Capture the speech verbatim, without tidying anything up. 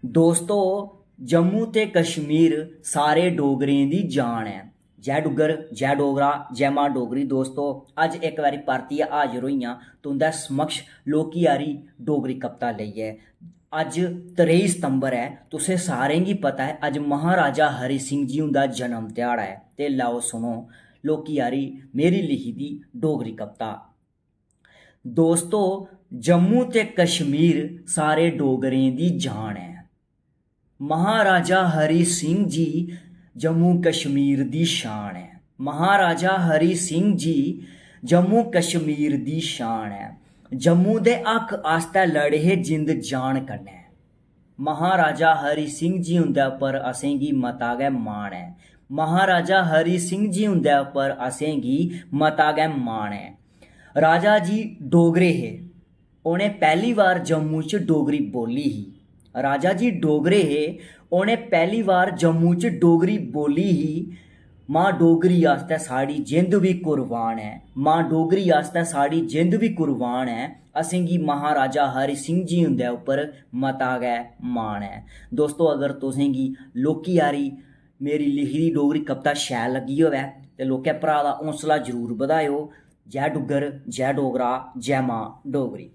दोस्तो, जम्मू ते कश्मीर सारे डोगरें दी जान ऐ। जय डुग्गर, जय डोगरा, जय मां डोगरी। दोस्तो, अज्ज इक बारी परतियै हाजर होई आं तुं'दे समक्ष लौह्की हारी डोगरी कविता लेइयै। अज्ज त्रेई सितंबर ऐ, तुसें सारें गी पता ऐ अज्ज महाराजा हरि सिंह जी हुंदा जन्म ध्याड़ा ऐ। ते लैओ सुनो लौह्की हारी मेरी लिखी दी डोगरी कविता। दोस्तो, जम्मू ते कश्मीर सारे डोगरें दी जान ऐ। महाराजा हरि सिंह जी जम्मू कश्मीर दी शान ऐ। महाराजा हरि सिंह जी जम्मू कश्मीर दी शान ऐ। जम्मू दे हक आस्तै लड़े हे जिंद जान कन्नै। महाराजा हरि सिंह जी हुंदे उप्पर असेंगी मता गै मान ऐ। महाराजा हरि सिंह जी हुंदे उप्पर असेंगी मता गै मान ऐ। राजा जी डोगरे हे, उ'नें पैह्ली बार जम्मू च डोगरी बोल्ली ही। राजा जी डोगरे हे, उ'नें पैह्ली बार जम्मू च डोगरी बोल्ली ही। मां डोगरी आस्तै साढ़ी जिंद बी कुर्बान ऐ। मां डोगरी आस्तै साढ़ी जिंद बी कुर्बान ऐ। असेंगी महाराजा हरि सिंह जी हुंदे उप्पर मता गै मान ऐ। दोस्तो, अगर तुसेंगी लौह्की हारी मेरी लिखी दी डोगरी कविता शैल लग्गी होऐ ते लौह्के भ्राऽ दा हौसला जरूर बधाएओ। जय डुग्गर, जय डोगरा, जय मां डोगरी।